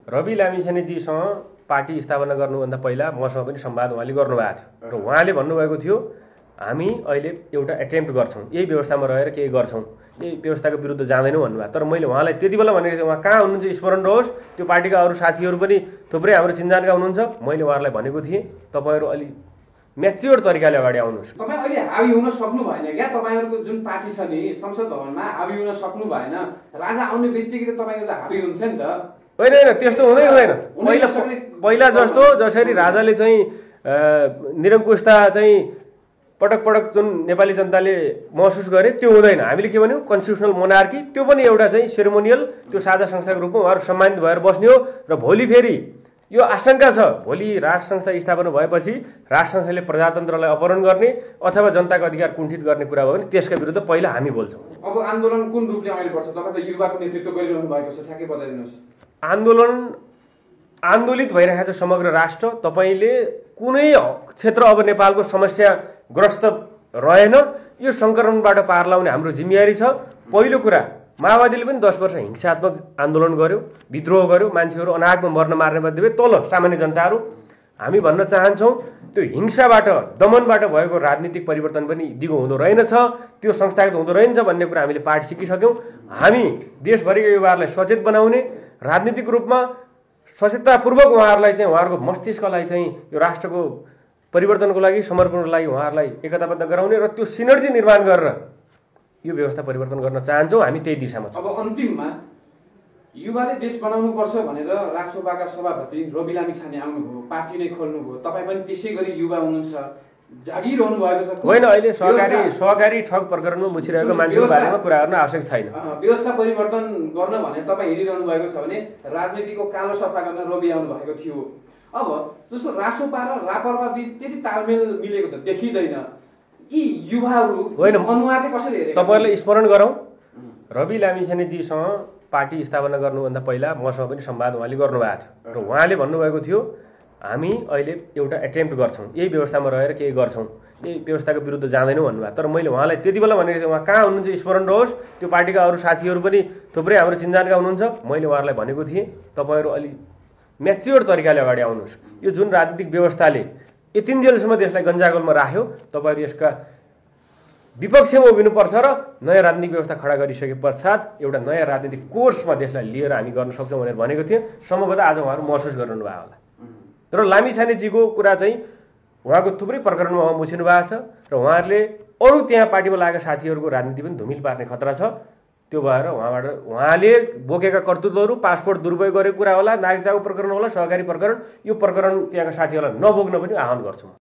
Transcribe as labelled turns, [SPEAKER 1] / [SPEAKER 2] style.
[SPEAKER 1] Rabi लामिछानेजीसँग party स्थापना गर्नुभन्दा पहिला मसँग पनि संवाद उहाँले गर्नुभएको थियो र उहाँले भन्नुभएको थियो हामी अहिले एउटा एटेम्प्ट गर्छौँ, यही व्यवस्थामा रहेर केही गर्छौँ, यही व्यवस्थाको विरुद्ध जाँदैनौँ भन्नुभयो। तर मैले उहाँलाई त्यति बेला भनेको थिएँ उहाँ कहाँ हुनुहुन्छ स्मरण रहोस्, त्यो पार्टीका अरू साथीहरू पनि थुप्रै हाम्रो चिन्जानका हुनुहुन्छ। मैले उहाँहरूलाई भनेको थिएँ तपाईँहरू अलि म्याच्योर तरिकाले अगाडि आउनुहोस्।
[SPEAKER 2] तपाईँ अहिले हावी हुन सक्नु भएन क्या? तपाईँहरूको जुन पार्टी छ नि संसद भवनमा हावी हुन सक्नु भएन। राजा आउने बित्तिकै तपाईँको त हावी हुन्छ नि त।
[SPEAKER 1] होइन होइन, त्यस्तो हुँदैन। पहिला जस्तो जसरी राजाले चाहिँ निरङ्कुशता चाहिँ पटक पटक जुन नेपाली जनताले महसुस गरे त्यो हुँदैन। हामीले के भन्यौँ कन्स्टिट्युसनल मोनार्की, त्यो पनि एउटा चाहिँ सेरेमोनियल, त्यो साझा संस्थाको रूपमा उहाँहरू सम्मानित भएर बस्ने हो। र भोलि फेरि यो आशंका छ भोलि राष्ट्र संस्था स्थापना भएपछि राष्ट्र संस्थाले प्रजातन्त्रलाई अपहरण गर्ने अथवा जनताको अधिकार कुण्ठित गर्ने कुरा भयो भने त्यसका विरुद्ध पहिला हामी बोल्छौँ।
[SPEAKER 2] अब आन्दोलन कुन रूपले अगाडि बढ्छ? तपाईँ त युवाको नेतृत्व गरिरहनु भएको छ, ठ्याक्कै बताइदिनुहोस्। आन्दोलित भइरहेको छ समग्र राष्ट्र। तपाईँले कुनै क्षेत्र अब नेपालको समस्याग्रस्त रहेन, यो सङ्क्रमणबाट पार लाउने हाम्रो जिम्मेवारी छ। पहिलो कुरा, माओवादीले पनि 10 वर्ष हिंसात्मक आन्दोलन गर्यो, विद्रोह गर्यो, मान्छेहरू अनागमा मर्न मार्ने मध्ये तल सामान्य जनताहरू। हामी भन्न चाहन्छौँ त्यो हिंसाबाट दमनबाट भएको राजनीतिक परिवर्तन पनि दिगो हुँदो रहेनछ, त्यो संस्थागत हुँदो रहेनछ भन्ने कुरा हामीले पाठ सिकिसक्यौँ। हामी देशभरिका युवाहरूलाई सचेत बनाउने, राजनीतिक रूपमा सचेततापूर्वक उहाँहरूलाई चाहिँ उहाँहरूको मस्तिष्कलाई चाहिँ यो राष्ट्रको परिवर्तनको लागि समर्पणको लागि उहाँहरूलाई एकताबद्ध गराउने र त्यो सिनर्जी निर्माण गरेर यो व्यवस्था परिवर्तन गर्न चाहन्छौँ। हामी त्यही दिशामा छौँ। अब अन्तिममा युवाले देश बनाउनु पर्छ भनेर राष्ट्रसभाका सभापति रवि लामिछाने आउनुभयो, पार्टी नै खोल्नुभयो। तपाईँ पनि त्यसै गरी युवा हुनुहुन्छ, जागिरहनु भएको छ।
[SPEAKER 1] होइन, अहिले सहकारी ठग प्रकरणमा मुछिरहेको मान्छेको बारेमा कुरा गर्न आवश्यक छैन।
[SPEAKER 2] व्यवस्था परिवर्तन गर्न भनेर तपाईँ हिँडिरहनु भएको छ भने राजनीतिको कालो सफा गर्न रवि आउनु भएको थियो। अब जस्तो रासोपा र रापरपा बीच त्यति तालमेल मिलेको त देखिँदैन। यी युवाहरू अनुहारले कसरी हेरे?
[SPEAKER 1] तपाईँहरूले स्मरण गरौँ, रवि लामिछानेजीसँग पार्टी स्थापना गर्नुभन्दा पहिला मसँग पनि संवाद उहाँले गर्नुभएको थियो र उहाँले भन्नुभएको थियो हामी अहिले एउटा एटेम्प्ट गर्छौँ, यही व्यवस्थामा रहेर केही गर्छौँ, यही व्यवस्थाको विरुद्ध जाँदैनौँ भन्नुभयो। तर मैले उहाँलाई त्यति बेला भनेको थिएँ उहाँ कहाँ हुनुहुन्छ स्मरण रहोस्, त्यो पार्टीका अरू साथीहरू पनि थुप्रै हाम्रो चिन्जानका हुनुहुन्छ। मैले उहाँहरूलाई भनेको थिएँ तपाईँहरू अलि म्याच्योर तरिकाले अगाडि आउनुहोस्। यो जुन राजनीतिक व्यवस्थाले यतिन्जेलसम्म देशलाई गन्जागोलमा राख्यो, तपाईँहरू यसका विपक्षमा उभिनुपर्छ र नयाँ राजनीतिक व्यवस्था खडा गरिसके पश्चात एउटा नयाँ राजनीतिक कोर्समा देशलाई लिएर हामी गर्न सक्छौँ भनेर भनेको थिएँ। सम्भवतः आज उहाँहरू महसुस गर्नु भयो होला। तर लामिछानेजीको कुरा चाहिँ उहाँको थुप्रै प्रकरणमा उहाँ मुछिनु भएको छ र उहाँहरूले अरू त्यहाँ पार्टीमा लागेका साथीहरूको राजनीति पनि धुमिल पार्ने खतरा छ। त्यो भएर उहाँले बोकेका कर्तृत्वहरू पासपोर्ट दुरुपयोग गरेको कुरा होला, नागरिकताको प्रकरण होला, सहकारी प्रकरण, यो प्रकरण त्यहाँका साथीहरूलाई नभोग्न पनि आह्वान गर्छु।